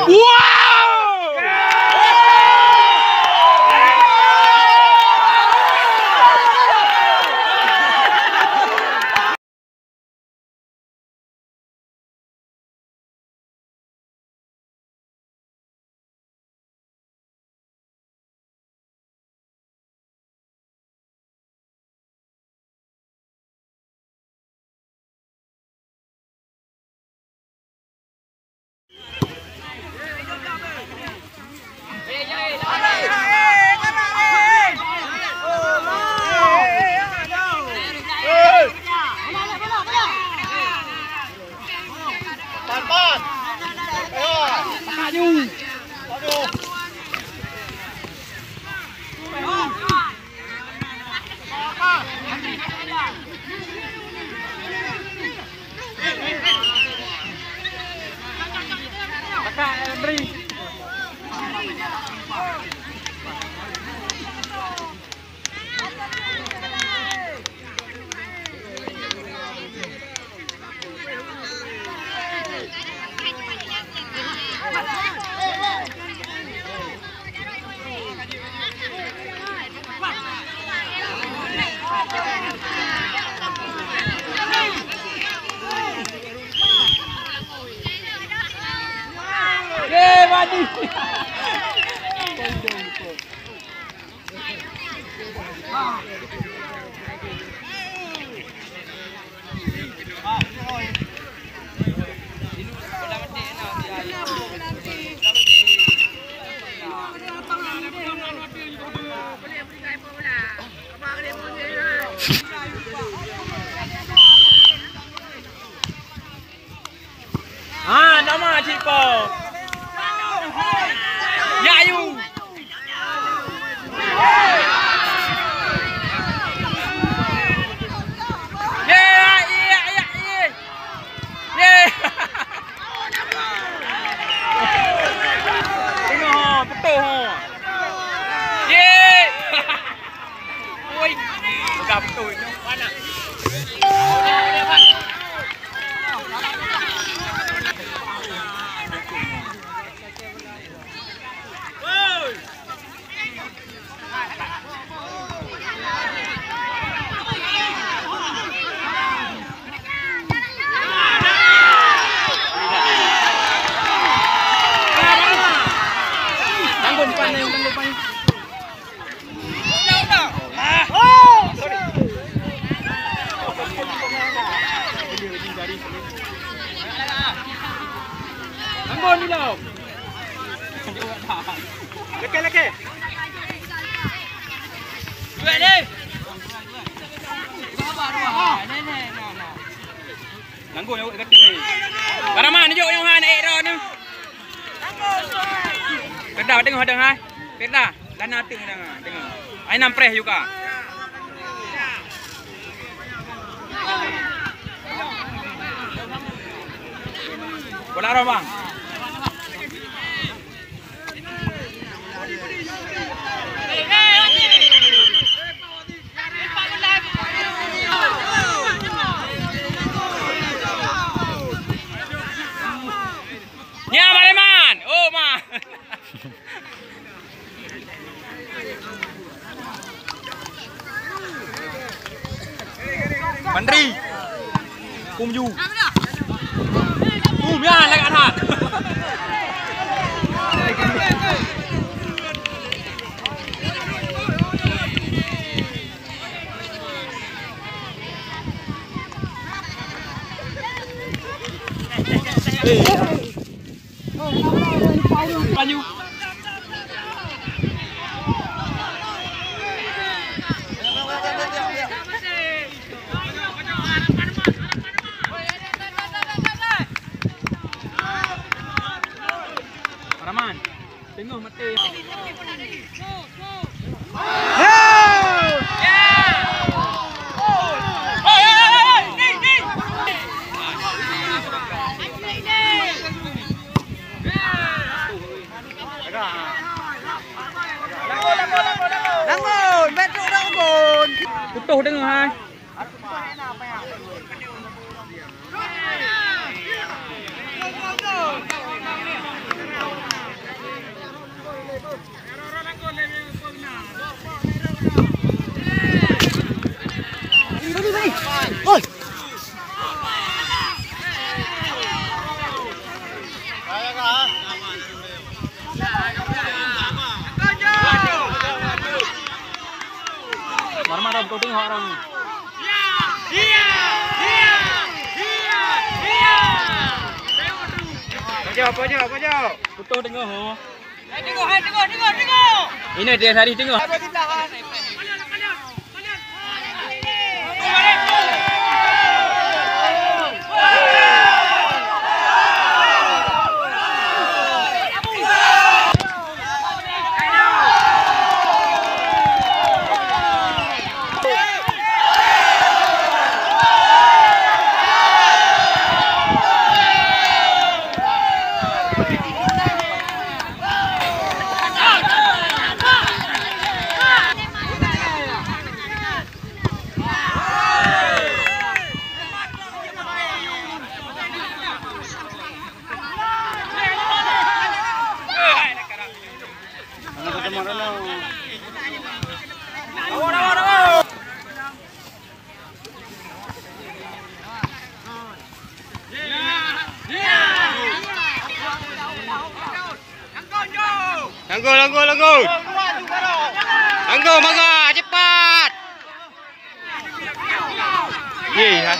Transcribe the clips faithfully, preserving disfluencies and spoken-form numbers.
Wow! Ha, nama cit po. Ya, ayu. Ye, ye, ye, ye. Ye. Tengok, ha, betul, ha. Ye. Oi, dah betul nyoe. Mana? Tanggung depan ni, tanggung depan ni. Tanggung dulu. Leke, leke. Dua ni. Nanggung awak kata ni. Baraman jok nyong ha, naik roh ni. Kedah tengok dah ha. Kedah dan ateuh dah ha. Tengok. Ai nam preh juga. Bola roh bang. Nya Mareman. Oh ma. Mandri. Pum ju. Pum ya, lagak that. Rahman. Teungoh maté. Langgon, betul langgon. Putôh teungoh hai. Go, go, go. Kau tengok orang ni. Pajoh, pajoh, pajoh. Putôh tengok, ho. Hai, tengok, hai, tengok, tengok, tengok. Ini dia sehari tengok. Tanggong, tanggong, tanggong. Tanggong, Maga, cepat. Ye, ha.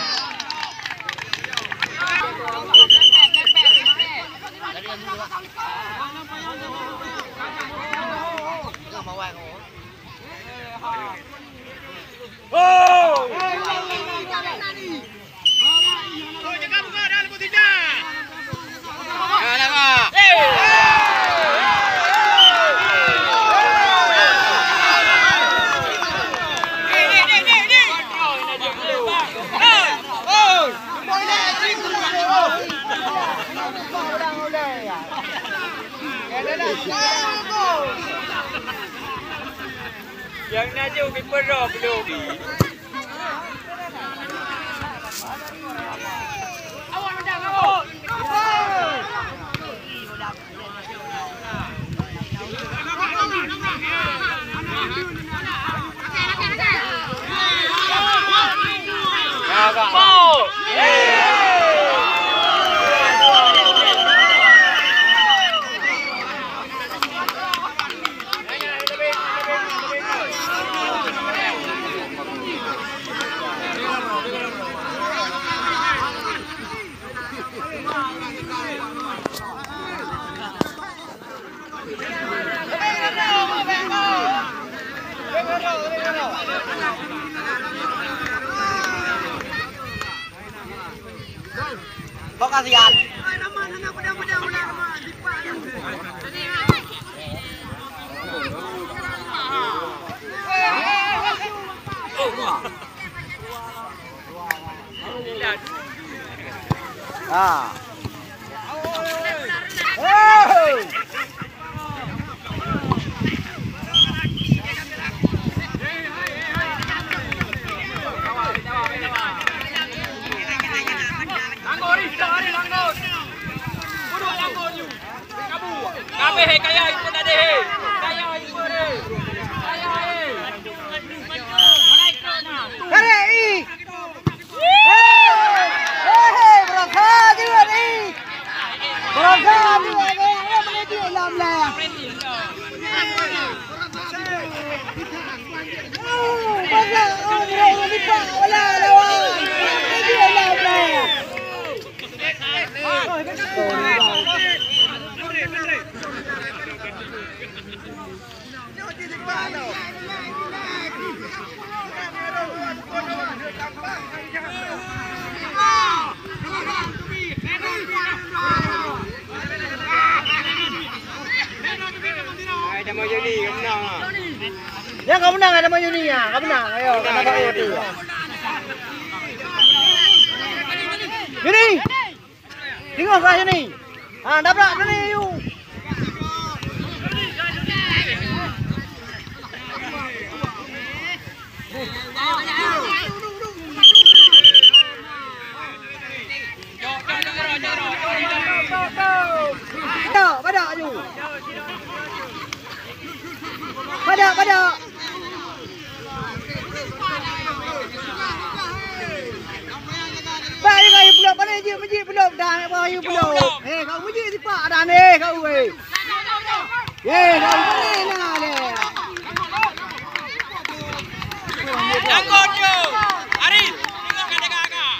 Nyang na jeuet kiper droe belom. Kok kasihan. Ha. Hei! Kabeh hai kaya ibu tadi hai. Kaya ibu deh. Kaya hai. Kare i. Hei, hei, hei, beurangkat juga ni. Beurangkat juga ni. Apa lagi lam lah? Beurangkat, oh, beurangkat, lipat, wala, lawan. Apa lagi lam lah? Hai, Dama Yuni, ka menang ah. Ya, ka menang, Dama Yuni, ya, ka menang. Ayo, ka menang. Yuni! Teungoh kah Yuni? Ha, dabrak Yuni, yu. Badak, badak, yu. Padak, padak. Bah, bah, bah, pulok, pané jih, jih, pulok, dah, bah, yu, pulok. Eh, kau uji sipak dah ni, kau, eh. Eh, kau pané lah, deh. Janggôt, yo! Arif! Tengok ka tengah-tengah!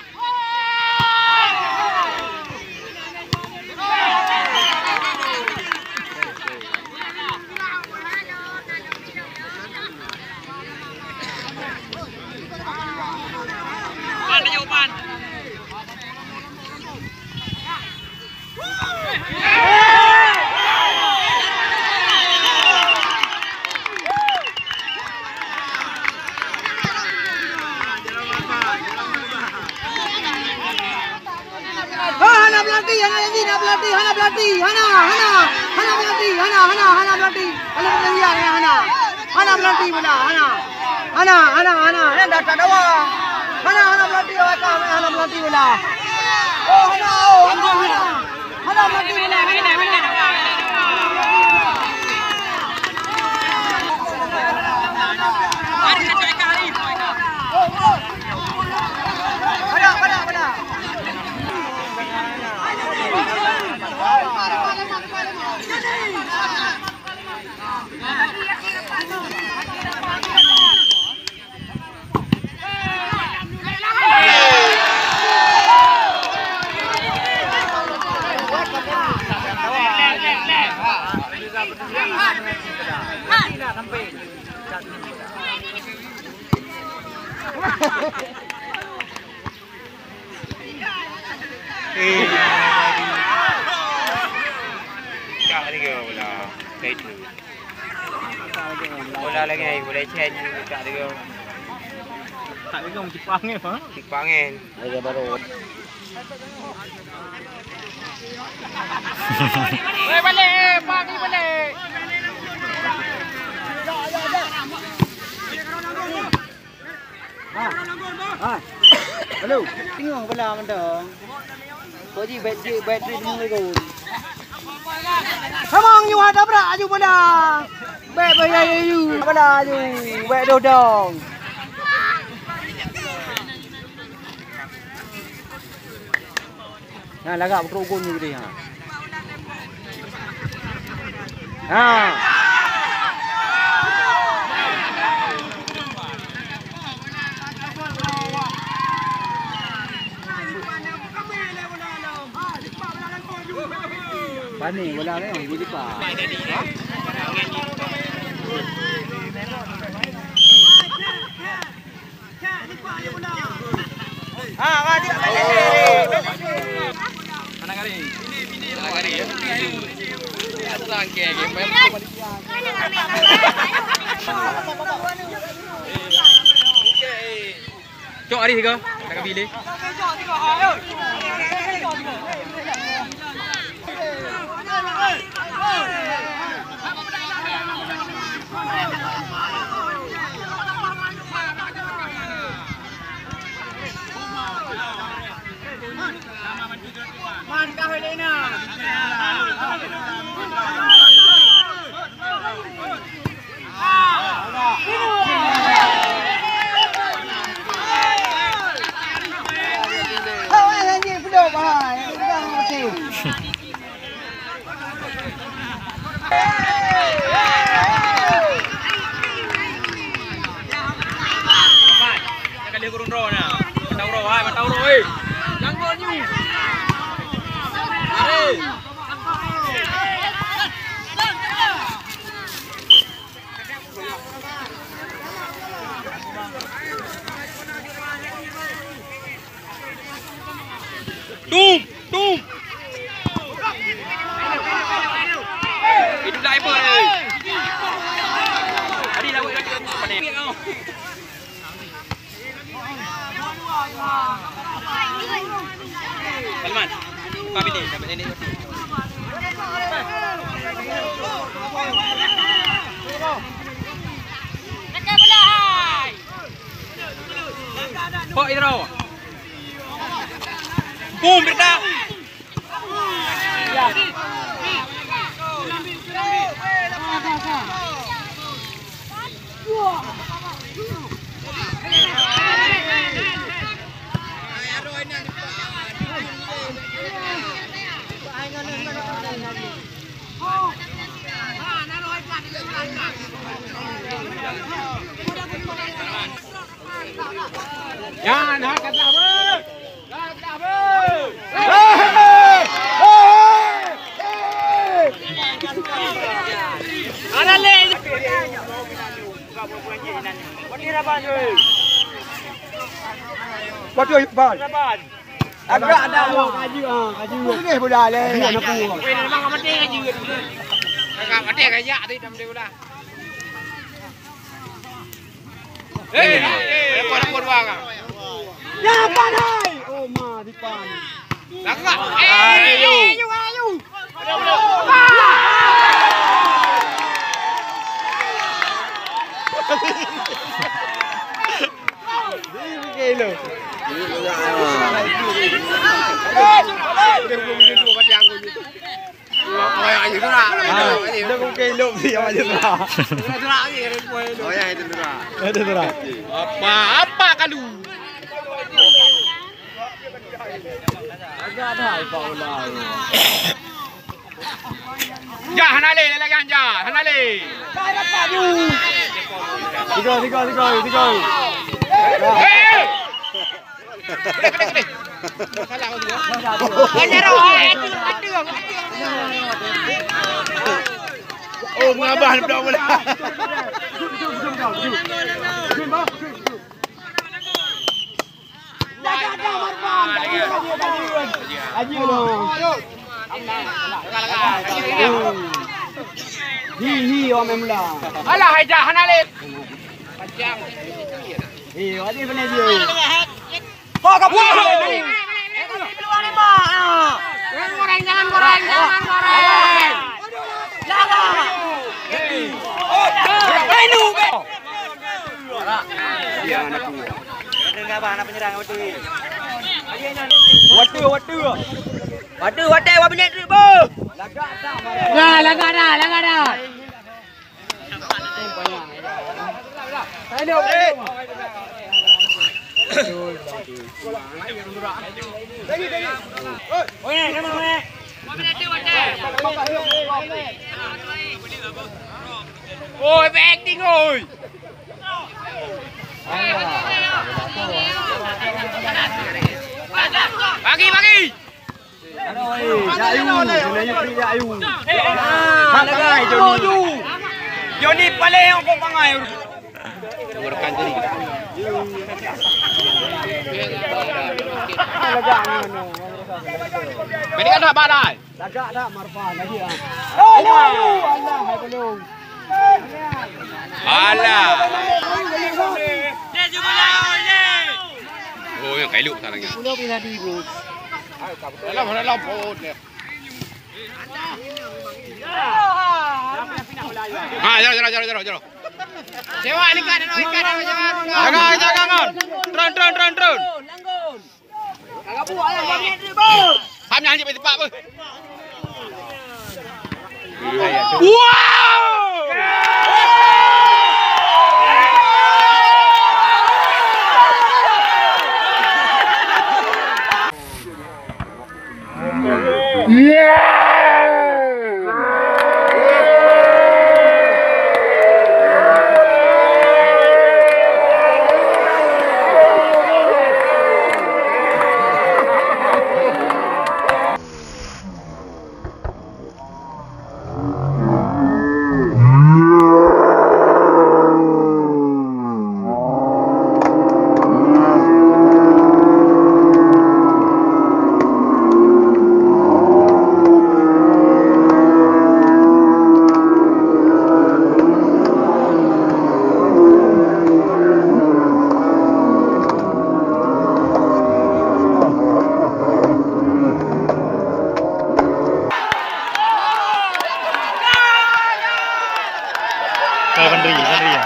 Pan, tunjuk pan! Ha, hana pelanti, hana janji, hana pelanti, hana pelanti, hana, hana, hana pelanti, hana, hana, hana pelanti. Hana pelanti, hana, hana. Hana pelanti bola, hana. Hana, hana, hana. Nyan dah tak dawa. Hana, hana pelanti, awak kah, hana pelanti bola. Oh, hana, oh, hana, hana. Hana pelanti bola, hana, hana. Hana, hana, hana. Eh, tak ada ke bola? Kayak itu. Bola lagi, bola cen, tak ada ke. Tak ada ke, cipang ni, ha? Cipang kan? Ada baru. Weh, balik, eh, pagi balik. Ha. Ha. Halo. Tengok bola mantong. Kau ji bet ji bet ri tengok lego. Hamong nyu ada berak aju bola. Bet bahaya aju. Bola aju. Bet dodong. Nah, lagak beutôi gon nyoe tadi, ha. Ha. Bani bola ni, di depan. Ha, wajib. Mana kali? Mana kali? Asal ke game. Cok hari tiga. Tak kabi leh. Tum, tum. Itu dah ibu ni. Tadi lawan lagi. Palman, buka bilik, dapat nenek roti. Pok Idro. Boom, Berta. Nyan, ha, ka teulah, beuh. Ka teulah, beuh. Ada lé. Waduh, Iqbal. Agak dah, kaju, ah, kaju. Boleh bola lé. Kaju anak buah. Weh, memang mati kaju. Agak mati kaju, tapi dah boleh bola. Eh, eh, eh, kuat, kuat, kuat, kuat. Ya, pandai. Oh, ma, di pan. Langkah. Eh, ayo, ayo. Dia bukan elok. Dia bukan elok, dia bukan elok. Oh, ya, itu tu lah. Itu tu lah. Apa, apa kalu? Agak dah, Pak Ulai. Jah, hana lé, lé, lé, jah, hana lé. Tiga, tiga, tiga, tiga. Eh! Kedai, kedai, kedai. Salah, salah. Oh, mengabah, budak bola. Hi, hi, orang main bola. Alah, hai dah, hana lé. Hi, ada mana dia? Kau ka buat. Goreng, jangan goreng, jangan goreng. Jangan. Hai, nu, be. Waduh, waduh. Waduh, waduh, wah, minit tu, beuh. Nah, lagak dah, lagak dah. Oi, acting, oi. Bagi, bagi. Aduh, eh, jak ayu. Kena yuk, jak ayu. Hak lagai, Joni. Joni paling yang kau pangai. Rekan Joni. Hak lagai, anu, anu. Beri kan dah balai. Lagak dah Marfa lagi ah. Oh, alah, hai belum. Alah. Oh, yang kailuk salah lagi. Udah bila di bro. Dalam, dalam, oh, dia. Ha, jaro, jaro, jaro, jaro, jaro. Jaga, jaga, ngon. Tron, tron, tron, tron. Ham nyang jeuet tepak beuh. Wow! Ka Fadri, Fadri.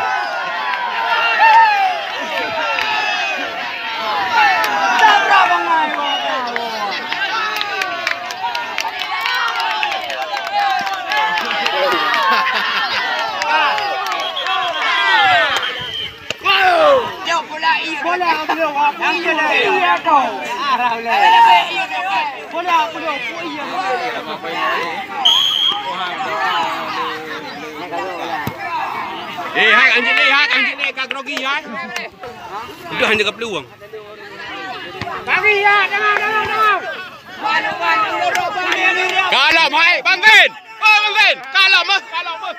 Eh, hai, anjing ni, hai, anjing ni, ka grogi, hai. Udah hanya ka peluang. Kaki, ya, jangan, jangan, jangan. Kalem, hai, Bang Vin. Oh, Bang Vin. Kalem, eh, kalem, eh.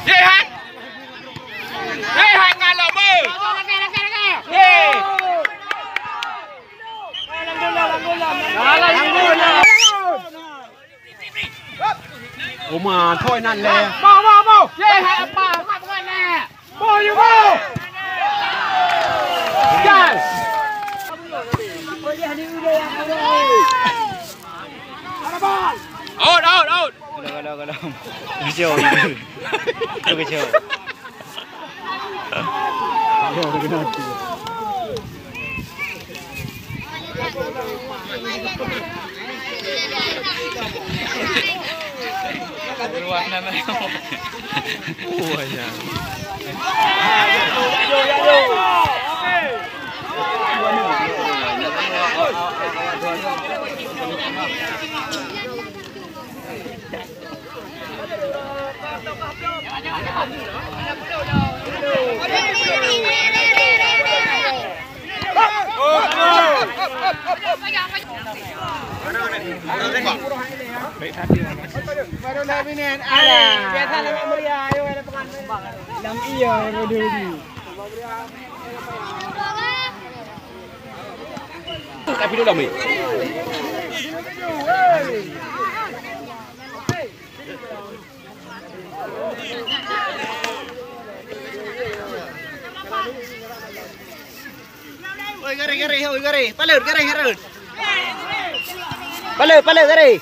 Hei, hai! Hei, hai, kalem, eh! Hei! Oma, thoi nan lé. Boh, boh, boh! Hei, hai, apa? Apa bukan, eh? Boh, you boh! Jan! Out, out, out! Kalau, kalau, kalau. Kacau. Kacau. Lam iya, bodoh ni. Tapi dulu, Mi. Oi, garéh, garéh, oi, garéh. Paleut, garéh, garéh. Paleut, paleut, garéh.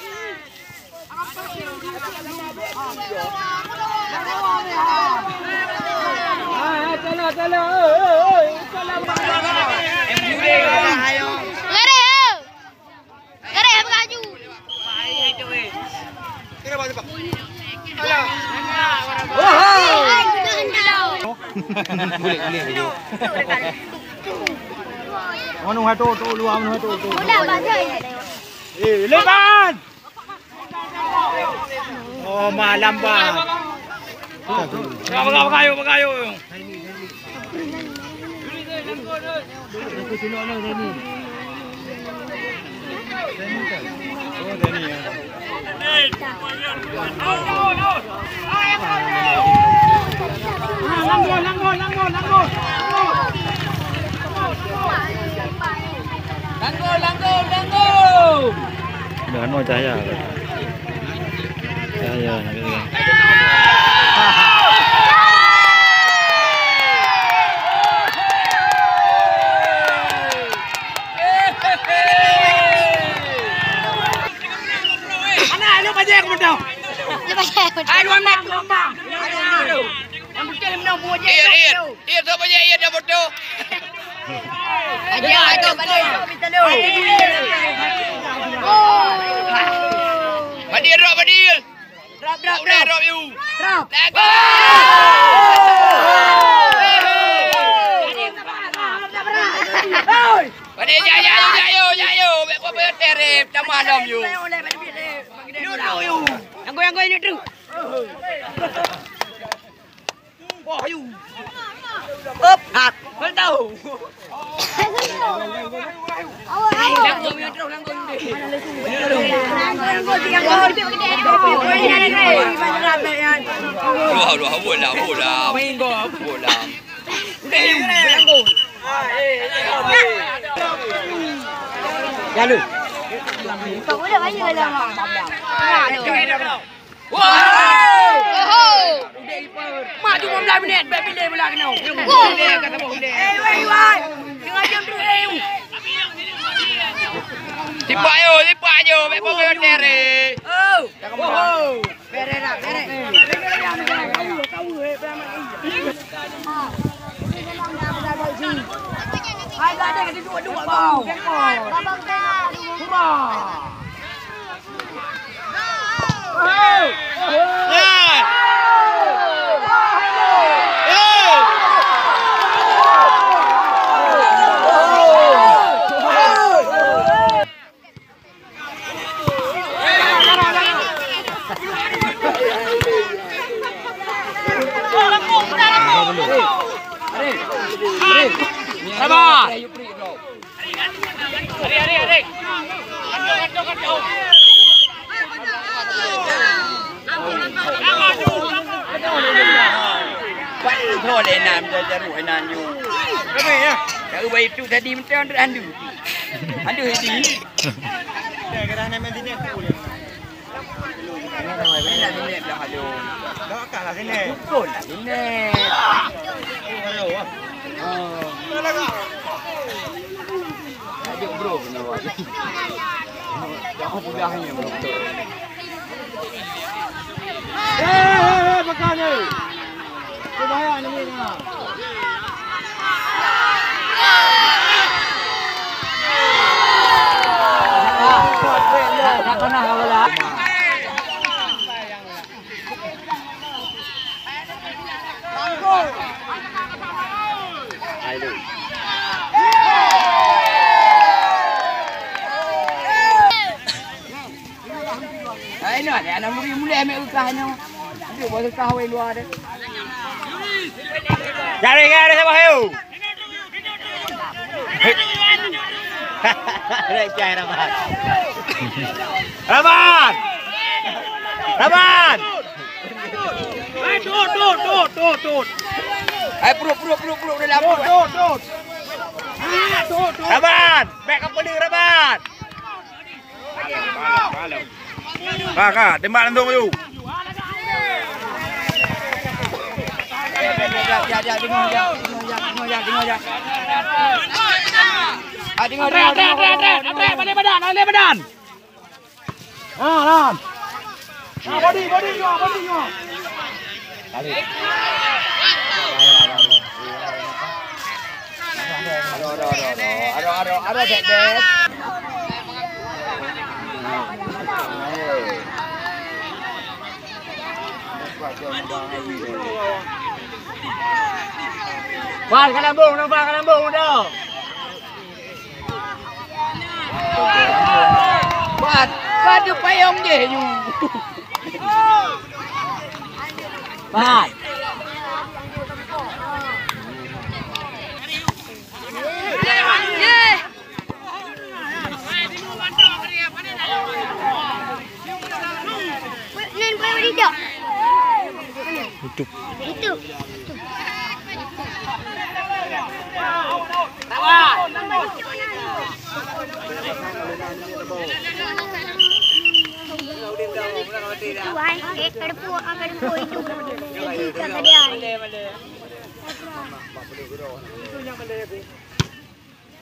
Garéh, garéh, beulaju. Manu hatu tu luar, manu hatu tu. Eh, Leban! Oh, malam, Bang. Pegang, pegang, pegang, yuk, pegang, yuk. Langgong, langgong, langgong. Dah, no cahaya. Cahaya nak kena. Mana lu bajai aku mudah? Lu bajai aku mudah. Ayo, anak, anak. Iya, iya. Iya, tu bajai, iya, dah betul. Aja, aja, balik. Badil, drop, Badil. Drop, drop, drop. Drop, you. Drop. Lagu. Badil, jaya, jaya, jaya. Bek apa, bek terep. Tambah dalam, you. Langgong, langgong, ini tu. Wah, ayu. Hop, hak. Kau tahu. Wah, wah, bola, bola. Main gol. Bola. Udah, ayu. Lalu. Kau boleh main bola. Wah! Oho! Mak tu lima belas minit, bek pilih bola kena. Wah! Eh, wei, wei. Tengah jam tu, eh. Lipat yo, lipat yo, bek pemain tere. Oh. Oho. Bere dah, bere. Bere dah, bere. Kau, eh, bere. Kau, eh, bere. Kau, eh, bere. Sabar. Pat lé nan, jaroe nan nyoe. Ramai ya. Tahu baik tu tadi mentang andu. Andu di. Ini nak linek belah adu. Betul lah linek. Oh. Tajuk bro kena buat. Jangan pudahnya bro. Hei, hei, hei, makan ni. Hai, nyoe ada anak murid mulai ambil usah nyoe. Ada buat usah wei luar deh. Cari kan ada siapa, heu? Ada cai Raban. Raban. Raban. Hai, tut, tut, tut, tut, tut. Hai, pruet, pruet, pruet, pruet, udah lapor. Tut, tut, tut. Hai, tut, tut. Raban, back up boleh, Raban. Ka, ka, tembak langsung aju. Andre, Andre, Andre, Andre, balik badan, balik badan. Ha, Ram. Ha, body, body nyoe, body nyoe. Balik. Aduh, aduh, aduh, aduh. Aduh, aduh, aduh, aduh, dek, dek. Wan, ka lambung, nampak ka lambung dah. Pat, pat payong jih nyoe. Pat. Nen boleh dijak. Itu. Itu. Itu, hai. Eh, ada puak, ada puak itu. Itu kat dia.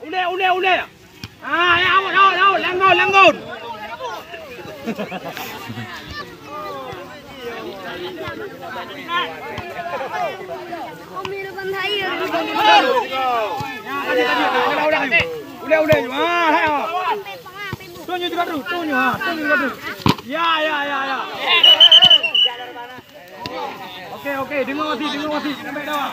Ulèe, ulèe, ulèe. Ah, ya, aut, aut, aut. Langgon, langgon. Ulèe, ulèe. Ah, hai, ah. Tunjuk juga dulu, tunjuk, ha, tunjuk juga dulu. Ya, ya, ya, ya. Oke, oke, deungoe sit, deungoe sit. Sampai dah.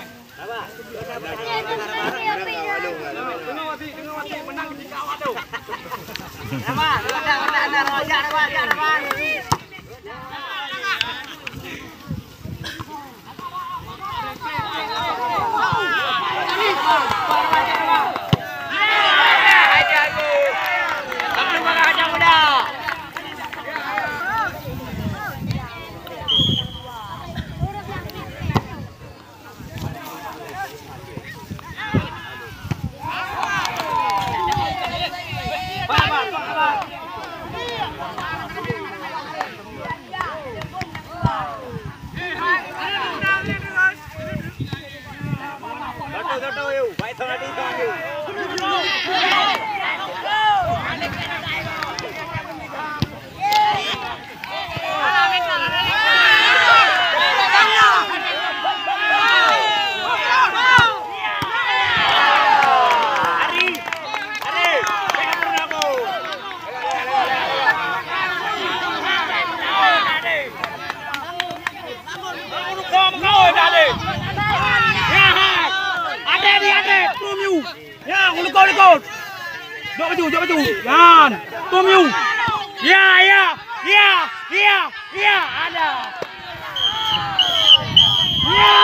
Jok baju, jok baju. Yan. Tom yu. Ya, ya. Ya, ya, ya. Ada. Ya.